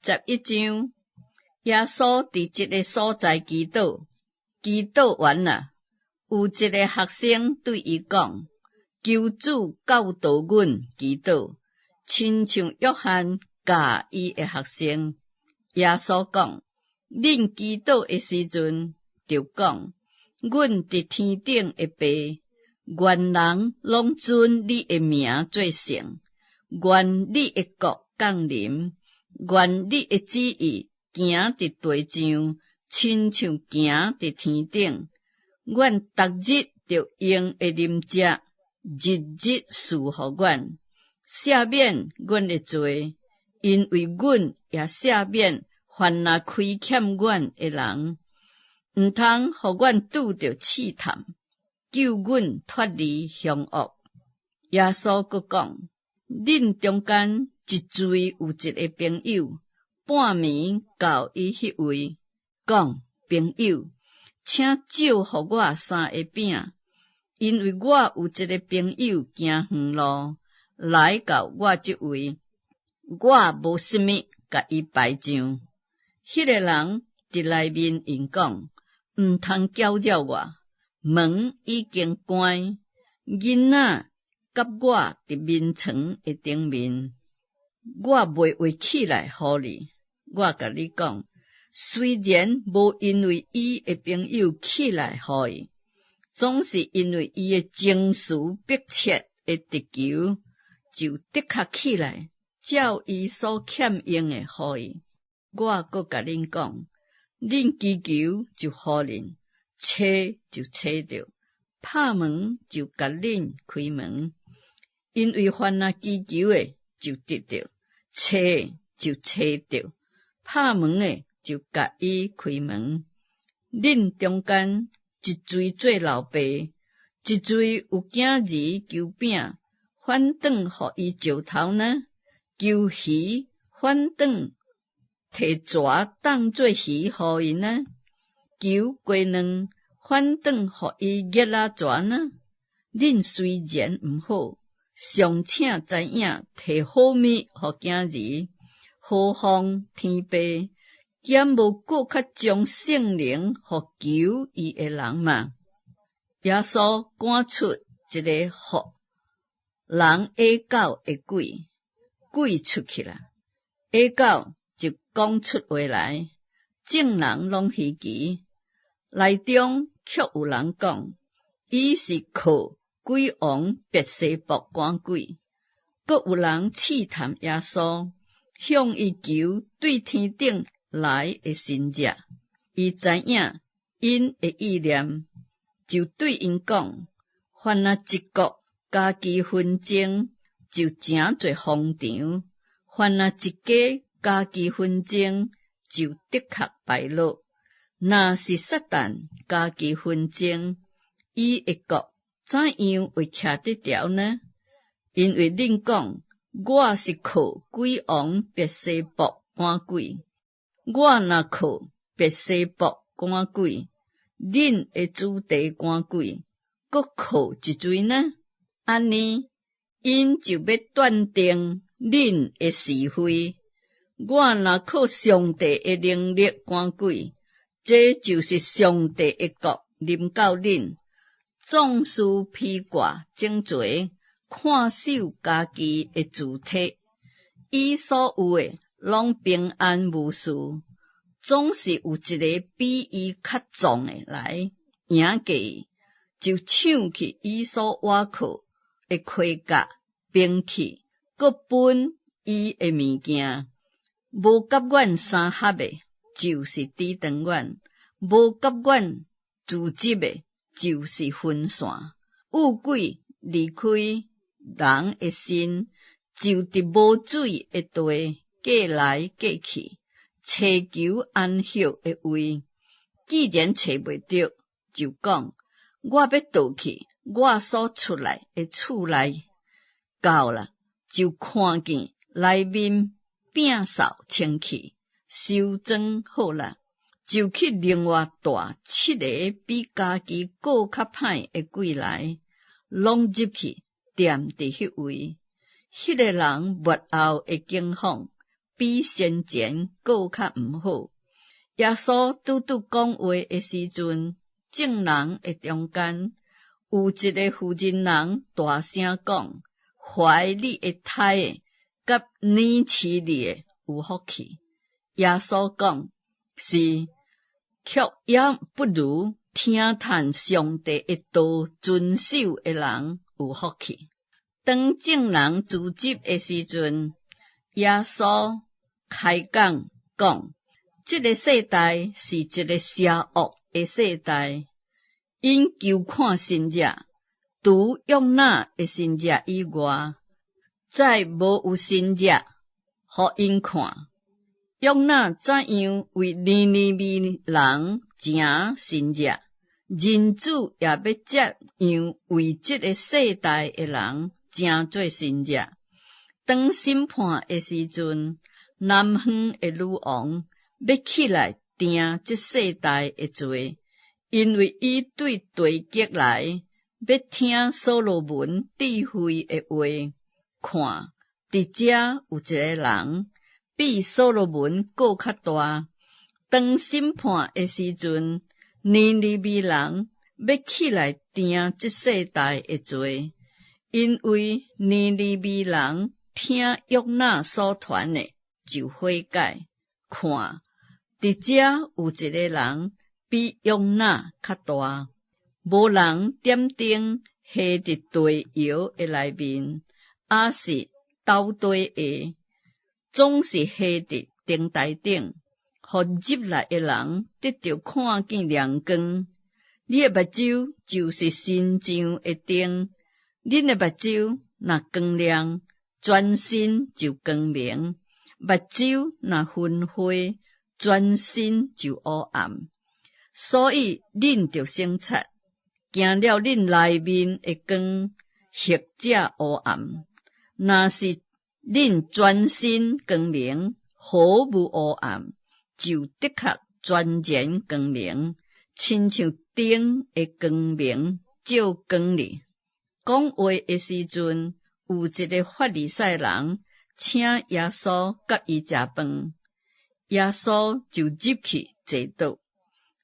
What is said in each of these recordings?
11章，耶穌佇一个所在祈禱，祈禱完啦，有一个學生對伊講：求主教導阮祈禱，親像約翰教伊的學生。耶穌講：恁祈禱的時陣，著講：阮佇天頂的爸，願人攏尊你的名做聖，願你的國降臨，願你的旨意行佇地上，親像行佇天頂。阮逐日著用的飲食，日日賜予阮，赦免阮的罪，因為阮也赦免凡若虧欠阮的人。毋通予阮拄著試探，救阮脫離兇惡。耶穌閣講：恁中間一錐有一个朋友，半暝到伊彼位，講：朋友，請借予我三个餅，因為我有一个朋友行遠路來到我這位，我無啥物共伊擺上。彼个人佇內面應講：毋通攪擾我，門已經關，囡仔佮我佇眠床的頂面，我袂會起來予你。我共你講，雖然無因為伊的朋友起來予伊，總是因為伊的情緒迫切的直求，就的確起來，照伊所欠用的予伊。我閣共恁講，恁祈求就予恁，揣就揣著，拍門就共恁開門。因為凡若祈求的就得著，揣就揣著，拍門的就共伊開門。恁中間一錐做老爸，一錐有囝兒求餅，反轉予伊石頭呢？求魚，反轉提蛇當做魚予伊呢？求雞卵，反轉予伊蠍仔蛇呢？恁雖然毋好，尚且知影提好物予囝兒，何況天爸，敢無閣較將聖靈予求伊的人嗎？耶穌趕出一个予人啞狗的鬼，鬼出去啦，啞狗就講出話來，眾人攏稀奇。內中卻有人講，伊是靠鬼王別西卜趕鬼。閣有人試探耶穌，向伊求對天頂來的神跡。伊知影𪜶的意念，就對𪜶講：凡若一國家己紛爭，就成做荒場；凡若一家家己紛爭，就的確敗落。若是撒旦家己紛爭，伊的國怎樣會徛得牢呢？因為恁講，我是靠鬼王別西卜趕鬼。我若靠別西卜趕鬼，恁的子弟趕鬼，閣靠一錐呢？按呢，𪜶就欲斷定恁的是非。我若靠上帝的能力趕鬼，這就是上帝的國臨到恁。壯士披掛整齊，看守家己的住宅，伊所有的攏平安無事。總是有一个比伊較壯的來贏過伊，就搶去伊所倚靠的盔甲、兵器，閣分伊的物件。無佮阮相合的，就是抵擋阮；無佮阮聚集的，就是分散。惡鬼離開人的身，就佇無水的地過來過去，尋求安歇的位。既然揣袂著，就講：我欲倒去我所出來的厝內。到啦，就看見內面摒掃清氣，收整好啦，就去另外帶七个比家己閣較歹的鬼來，攏入去，踮佇彼位。彼个人末後的景況，比先前閣較毋好。耶穌拄拄講話的時陣，眾人的中間有一个婦人人大聲講：懷你的胎的，佮乳飼你的有福氣。耶穌講：是，卻也不如聽聞上帝的道遵守的人有福氣。當眾人聚集的時陣，耶穌開講講：這个世代是一个邪惡的世代，𪜶求看神跡，除約拿的神跡以外，再無有神跡予𪜶看。約拿怎樣為尼尼微人成神跡，人子也欲這樣為這个世代的人成做神跡。當審判的時陣，南方的女王欲起來定這世代的罪，因為伊對地極來，欲聽所羅門智慧的話。看，佇遮有一个人比所羅門閣較大。當審判的時陣，尼尼微人欲起來定這世代的罪，因為尼尼微人聽約拿所傳的就悔改。看，佇遮有一个人比約拿較大。無人點燈下佇地窯的內面，抑是斗底下，總是下佇燈臺頂，予入來的人得著看見亮光。你的目睭就是身上的燈，恁的目睭若光亮，全身就光明；目睭若昏花，全身就烏暗。所以恁著省察，驚了恁內面的光，或者烏暗。若是恁全身光明，毫無烏暗，就的確全然光明，親像燈的光明照光你。講話的時陣，有一个法利賽人請耶穌佮伊食飯，耶穌就入去坐倒。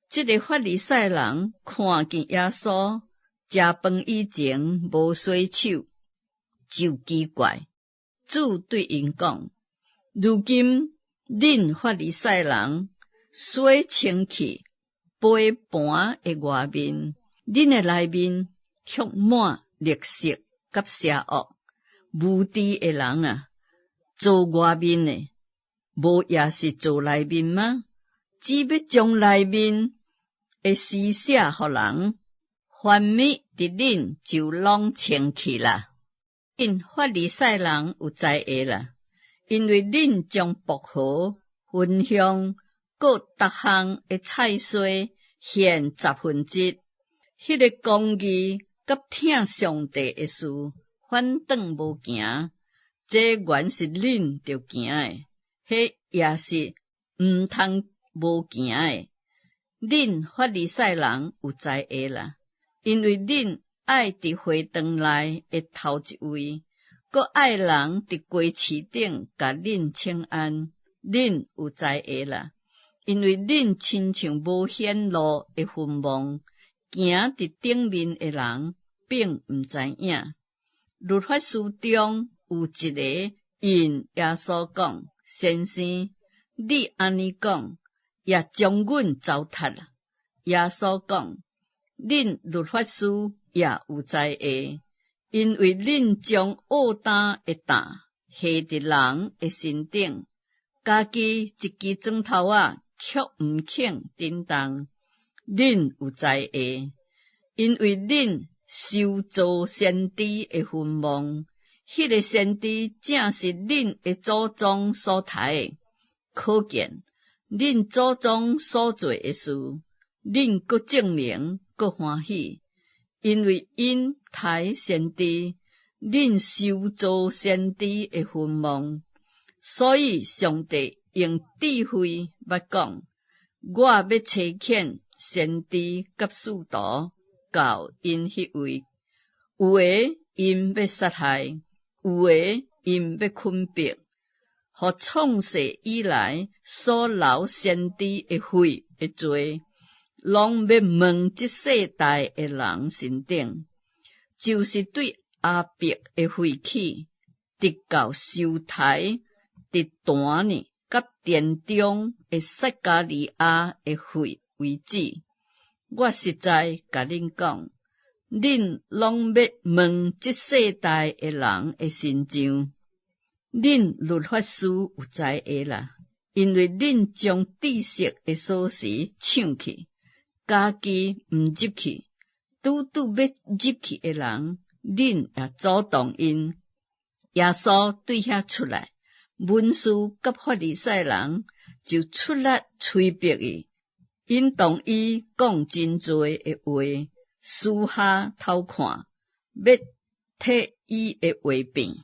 這个法利賽人看見耶穌食飯以前無洗手，就奇怪。主對𪜶講：如今恁法利賽人洗清氣杯盤的外面，恁的內面卻滿勒索佮邪惡。無知的人啊，做外面的，無也是做內面嗎？只欲將內面的施捨予人，凡物佇恁就攏清氣啦。恁法利賽人有災禍啦，因為恁將薄荷、熏香、閣逐項的菜蔬獻十分之一，彼个公義佮疼上帝的事反轉無行，這原是恁著行的，彼也是毋通無行的。恁法利賽人有災禍啦，因為恁愛佇會堂內的頭一位，閣愛人佇街市頂共恁請安。恁有災禍啦，因為恁親像無顯露的墳墓，行佇頂面的人並毋知影。律法師中有一个應耶穌講：先生，你按呢講，也將阮糟蹋啦。耶穌講：恁律法師也有災禍，因為恁將負擔的擔下佇人的身頂，家己一支磚頭仔卻毋肯振動。恁有災禍，因為恁修造先知的墳墓，彼个先知正是恁的祖宗所刣的。可見恁祖宗所做的事，恁閣證明，閣歡喜，因為𪜶刣先知，恁修造先知的墳墓，所以上帝用智慧捌講：我欲差遣先知佮使徒到𪜶彼位，有的𪜶欲殺害，有的𪜶欲捆迫，予創世以來所流先知的血的罪，攏欲問這世代的人身頂，就是對亞伯的血起，直到受刣佇壇呢佮殿中的撒迦利亞的血為止。我實在共恁講，恁攏欲問這世代的人的身上。恁律法師有災的啦，因為恁將知識的鎖匙搶去，家己毋入去，拄拄欲入去的人，恁也阻擋𪜶。耶穌對遐出來，文士佮法利賽人就出力催逼伊，𪜶同伊講真濟的話，私下偷看，欲提伊的話柄。